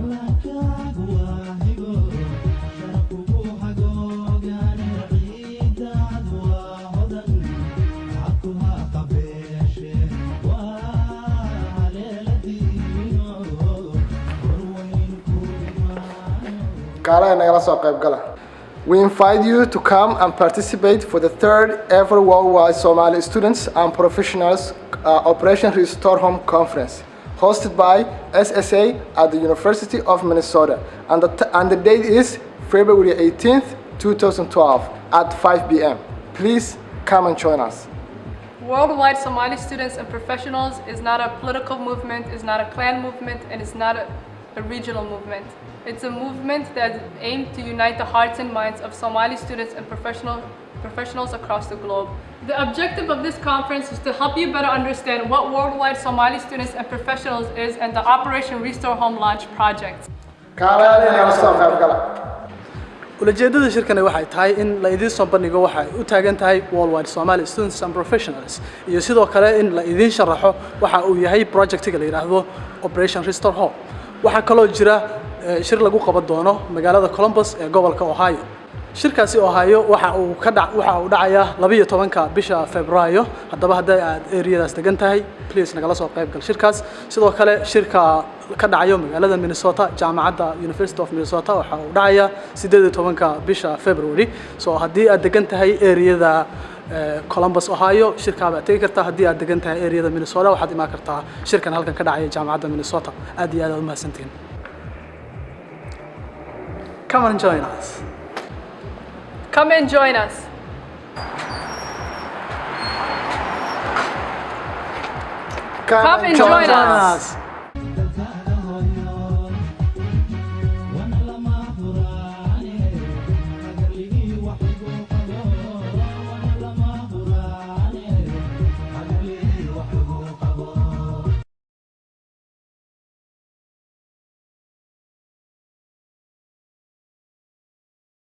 Calankaagu waa hibo, sharafkugu hagoogane, ciidaadu waa hodan, cabkuha qabeeshe, waa haleeladiino, horweyn ku imaano. Kaalaya, nagala soo qayb gala. We invite you to come and participate for the third ever Worldwide Somali Students and Professionals Operation Restore Home Conference, hosted by SSA at the University of Minnesota. And the date is February 18th, 2012 at 5 p.m. Please come and join us. Worldwide Somali Students and Professionals is not a political movement, is not a clan movement, and is not a regional movement. It's a movement that aimed to unite the hearts and minds of Somali students and professionals across the globe. The objective of this conference is to help you better understand what Worldwide Somali Students and Professionals is and the Operation Restore Home Launch project. Kaalaya, nagala soo qayb gala. Ulajeedada shirkani waxay tahay in la idiin soo bandhigo waxa ay u taagan tahay Worldwide Somali Students and Professionals, iyo sidoo kale in la idiin sharaxo waxa uu yahay projectiga la yidhaahdo Operation Restore Home. Waxaa kaloo jira shir lagu qaban doono magaalada Columbus ee gobolka Ohio. Shirkaasi Ohio waxa uu dhacayaa 12-ka bisha Februaayo. Haddaba haddii aad areadaas degan tahay, please nagala soo qayb gal shirkaas. Sidoo kale shirka ka dhacayo magaalada Minnesota, jaamacadda University of Minnesota, waxa uu dhacayaa 18-ka bisha February. So haddii aad degan tahay areada Columbus, Ohio, shirkaa baad tegi kartaa. Haddii aad degan tahay areada Minnesota, waxaad imaan kartaa shirkan halkan ka dhacaya jaamacadda Minnesota. Aad iyo aad aad u mahadsantihiin. Come and join us. Come and join us. Come and join us.